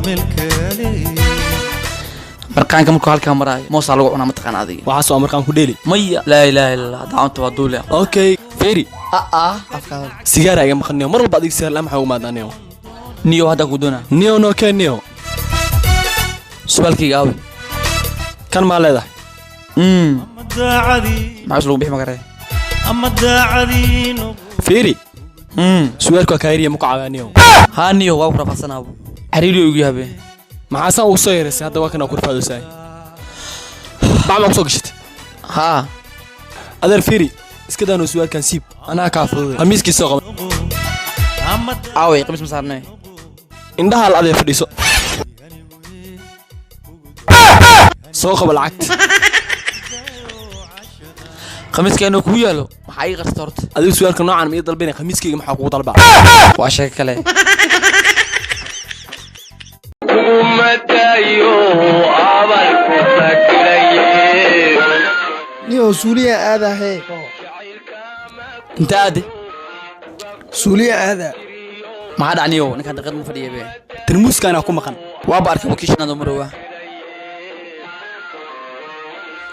Meel kale. Marqaanka markuu halkaa maraayo, moosaa lagu cunaa, mataqaan adiga? Waxaas waa markaan ku dheeli. Maya, laa ilaaha illa Allah, dacwanta waa duule. Okay, feri. Aa, afkaada. Sigaara iga maqan, niyo. Mar walba adiga sigaar la'aan maxaa ugu maadaan, niyo? Niyo, hadda ku doonaa. Niyo, no keen, niyo. Su'aalkayga aawe? Kan maa leedahay? Daacadii. Maxaa is lagu bixi magaree? Ama daacadii. Feri, suwaalku waa kaayriya, ma ku caawaa, niyo? Haa niyo, waa ku rafadsanaabo, xariiriyo igu yabe. Maxaa saan ugu soo yaraysay? Hadda waa kana ku rafaadoosaay, bac maa kusoo gashatay? Haa. Adeer, feri, iska daano suwaalkan, siib, anaa kaa fududay. Khamiiskii soo qaba. Ama Aaway, qamiis ma saarnay. Indhaha la adeer, fadhiiso, soo qaba lacagta. Khamiiska inuu kugu yaalo, maxaa ii qarsta horta? Adiga suwaalka noocan ma ii dalbina, khamiiskayga maxaa kugu dalbaa? Waa sheeko kale. Niyo, suuliya aadahe. Inta aade? Suuliya aada. Maxaa dhac, niyo? Ninkaan daqad ma fadhiya be. Tarmuuskaanaa ku maqan. Waaba arkay wakiishanaada marowa.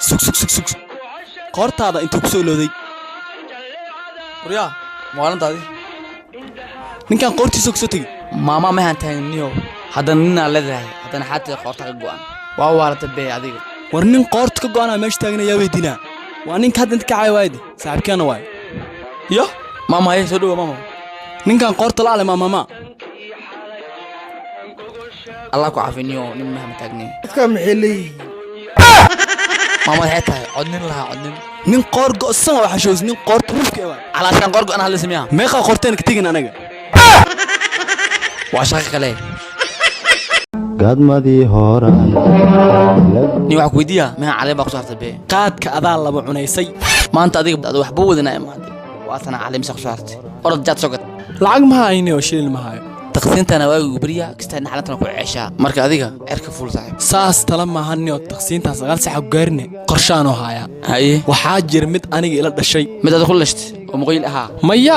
Sug, sug, sug, sug, qoortaada intuu ku soo looday. Waryaa, maalintaadi. Ninkan qoortiisa ku soo tegey. Maama mahan taagin niyo, haddana ninaa leedahay, haddana xaatiga qoorta ka go'an waa waalata bee adiga. War nin qoorta ka go'anaa meesha taagna yaa weydiinaa? Waa ninka hadda inta kacay waayde, saaxiibkeena waay. Yo maama, haye, soo dhawa maama. Ninkan qoorta la ale maa maama. Allah ku caafi niyo, nin mahan taagnay. Dadka maxay leeyihiin? Maama, waxay tahay codnin lahaa, codnin. Nin qoor go'san waa xashoos, nin qoorta rufka waay. Calaashaan qoor go'an hadla samiyaa. Meeqaa qoorteen ka tegin anaga? Waa shaqo kale. Gadmadii horaan. Nin waxaa ku weydiiyaa, mehan caleen baa ku saartay bee? Qaadka adaa laba cunaysay. Maanta adiga ada waxba wadanaa imaaday, waatana caleemisa ku saartay, orod jaad soo gad. Lacag ma hayne oo shilin ma hayo. Taqsiintana waagigu beriya kastaa naxalantana ku ceeshaa, marka adiga cerka fuul, saaxiib. Saas tala maahan niyo, taqsiintaan 9 saxa ku gaarine, qorshaanoo haayaa. Haye. Waxaa jira mid aniga ila dhashay. Mid ada ku lashtay oo muqayl ahaa? Maya,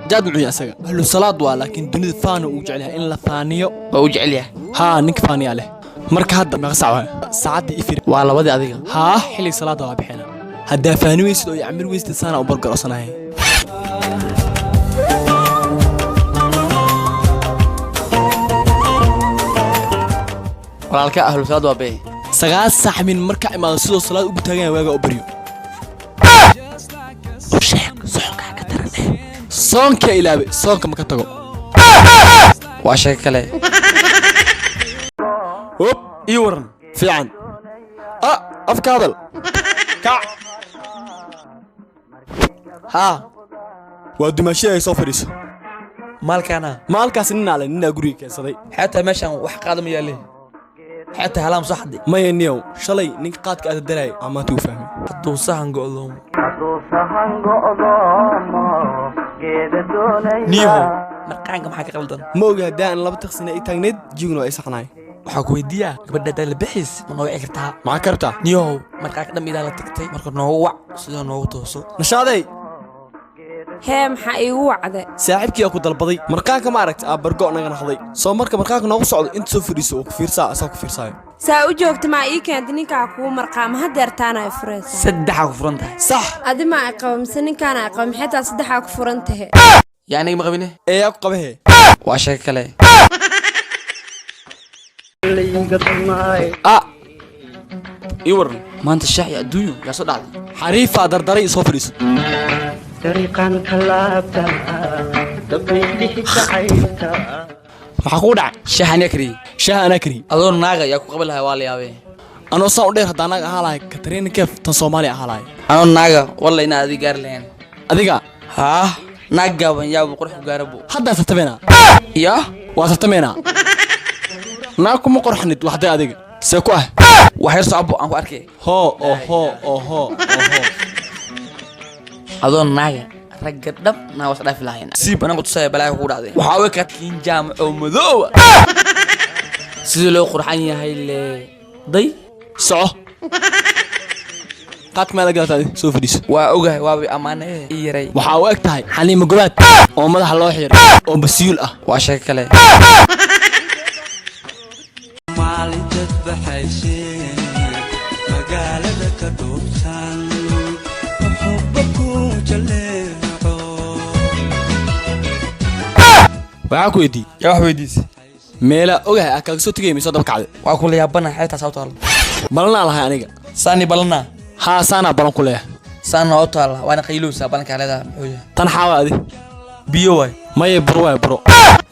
jaad muxuu asaga ahlu salaad waa, laakiin dunida faana uu jecel yahay in la faaniyo. Waa u jecel yahay. Haa, ninka faaniyaa leh. Marka hadda meeqa sac waay saacadda ifir? Waa labadii adiga. Haa, xilliga salaada waa bixina. Haddaa faani weysid oo yacmir weysid, saana u bargarosanahay. Walaalka ahlu salaad waa bee. 9 saac min marka imaado, sidoo salaad ugu taagan yahay waaga u baryo. U sheeg soonkaa ka daran eh. Soonka ilaabe, soonka ma ka tago. Waa sheeko kale. Hop, ii waran fiican. Ah, afka hadal, kac. Haa. Waa dumaashada, ay soo fadhiiso. Maalkaana? Maalkaas ninaa le, ninaa guriga keensaday. Xeetaa meeshaan wax qaada ma yaaleen, xeetaa halaam soo xaday. Maya niyow, shalay ninka qaadka aada daraayay aa maanta uu fahmay. Hadduu sahan go'doomo niyahow, marqaanka maxaa ka qaldan? Ma ogi, haddii aan laba taqsina i taagneyd jiguna waa i saxnaay. Waxaa ku weydiiyaa, gabadha haddaa la bixiis ma noo wici kartaa? Maxaa ka rabtaa? Niyahow, marqaanka dham idaa la tagtay, marka noogu wac sidoo noogu tooso. Nashaaday. Hee, maxaa iigu wacday? Saaxiibkii aa ku dalbaday. Marqaanka ma aragta aa bargo naga naqday soo marka marqaanka noogu socdo, inta soo fadhiiso oo ku fiirsaa, asaa ku fiirsaayo. Saa u joogta maa ii keentay? Ninkaa kugu marqaama hadeertaana ay furaysaa. Saddexaa ku furan tahay. Sax. Adi maa i qaba mise ninkaana i qaba? Maxay taa saddexaa ku furan tahe? Yaa aniga ma qabine. Ee, yaa ku qabahee? Waa sheeko kale. Ah, ii waran. Maanta shaax iyo adduunyo yaa soo dhacday. Xariifaa dardaray, soo fadhiiso. Maxaa kugu dhacay? Shaax aniga kariyey. Shaaha anaa kariyey. Adoo naaga yaa ku qaban lahaa, waa la yaabee. Anoo saan u dheer haddaan naag ahaa lahay, Katarina Kef tan Soomaaliya ahaa lahay. Anoo naaga walla inaa adiga gaari lahayn. Adiga? Haa, naag gaaban yaaba qurux ku gaarabo. Haddaa tartameynaa. Yaa? Waa tartameynaa, naag kuma qorxanid waxday adiga see ku ah. Wax yar socbo aan ku arkay. Hoo, oho, oho, oho. Adoo naaga ragga dhab naa was dhaafi lahayn, siib anagu tusaya balaaga kugu dhacday. Waxaa way katiin jaamac oo madoowa sidii loo qurxan yahay le day. Soco, qaadka meela galata, adi soo fadhiiso. Waa ogahay, waabay ammaane ii yaray. Waxaa u eg tahay Xaliimo Gobaad oo madaxa loo xiray oo masiiyuul ah. Waa sheeko kale. Baxayseen magaalada ka dhuubtaan xubba ku jaleeco. Waxaa ku weydiiyey. Yaa wax weydiisay? Meelaa ogahay aa kaaga soo tegay mise daba kacday? Waa kula yaabana, xeebtaas u taalla. Balanaa lahay aniga. Saani balanaa? Haa, saanaa balan ku leeyahay. Saana oo taalla, waana qaylowsaa. Balankaa leedaha muxuu yahay? Tan xaawa adi. Biyo waay. Maye, buro waay, buro.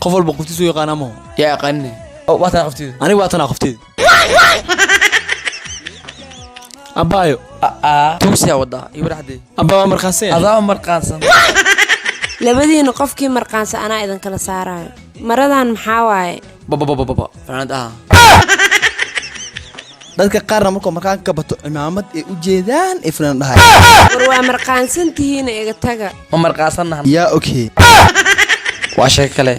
Qof walba qoftiisu yaqaanaa maho. Yaa aqaanine? Oo waa tana qofteeda. Aniga waa tanaa qofteeda, abbaayo. Aa, tugsiyaa wadaa iyo waraxdee. Abbaa, waa markaansan yahay. Adaa marqaansan. Labadiina qofkii marqaansan anaa idinkala saarayo. Maradan maxaa waaye? Bababababa, fanaanad ah. Dadka qaarna markuu markaanka ka bato, cimaamad ay u jeedaan ay fulaan dhahay. War waa marqaansan tihiina, iga taga. Ma marqaansannahan. Yaa, okay. Waa sheeko kale.